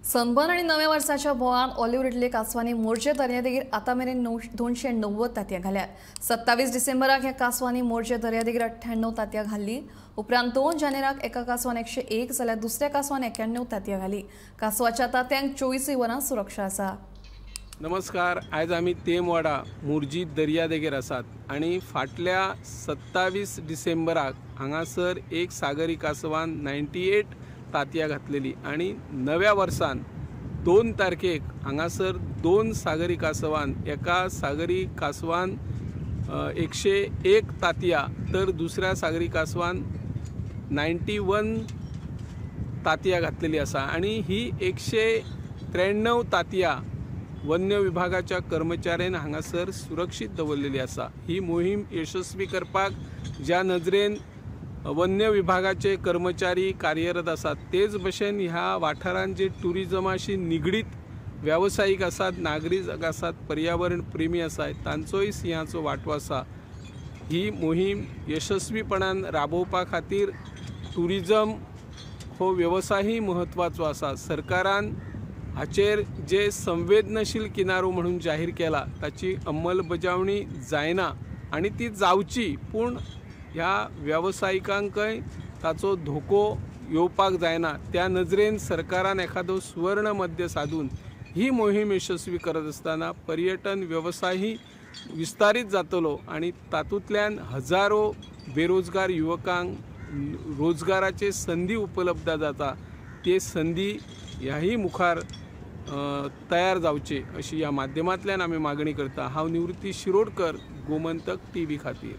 Sunburn आणि नव्या वर्साच्या बोवान ऑलिव्ह रिडले कासवांनी मोरजे दर्यादेगेर आतां मेरेन 290 तांतयां घाल्यात. 27 डिसेंबराक ह्या कासवांनी मोरजे दर्यादेगेर 98 तांतयां घाल्ली. उपरांत 2 जानेराक एका कासवान 101 जाल्यार दुसऱ्या कासवान 91 तांतयां घाली. कासवाच्या तांतयांक 24 वरां सुरक्षा आसा. नमस्कार, आयज आमी तेमवाडा मोरजी दर्यादेगेर आसात आनी फाटल्या 27 डिसेंबराक हांगासर एक सागरी कासवान 98 तांतयां घातलेली आनी नव्या वर्सान 2 तारखेक हांगासर 2 सागरी कासवान, एका सागरी कासवान 101 तांतयां तर दुसऱ्या सागरी कासवान 91 तांतयां घातलेली आसा आनी ही 193 तांतयां वन्य विभागाच्या कर्मचाऱ्यान हांगासर सुरक्षीत दवरलेली आसा. ही मोहीम यशस्वी करपाक ज्या नजरेन वन्य विभागाचे कर्मचारी कार्यरत आसात तेच भशेन ह्या वाठारांत जे ट्युरिजमाशी निगडीत वेवसायीक आसात, नागरीक आसात, पर्यावरण प्रेमी आसात तांचोय सिंहाचो वांटो आसा. ही मोहीम यशस्वीपणान राबोवपा खातीर ट्युरिजम हो वेवसायय म्हत्वाचो आसा. सरकारान हाचेर जे संवेदनशील किनारो म्हणून जाहीर केला ताची अंमलबजावणी जायना आनी ती जावची, पूण ह्या वेवसायिकांकय ताचो धोको येवपाक जायना त्या नजरेन सरकारान एखादो सुवर्ण मध्य साधून ही मोहीम यशस्वी करत आसतना पर्यटन वेवसायय विस्तारीत जातलो आनी तातूंतल्यान हजारो बेरोजगार युवकांक रोजगाराचे संदी उपलब्ध जाता. ते संदी ह्याही मुखार तयार जावचे अशी ह्या माध्यमांतल्यान आमी मागणी करता. हांव निवृत्ती शिरोडकर, गोमंतक टीव्ही खातीर.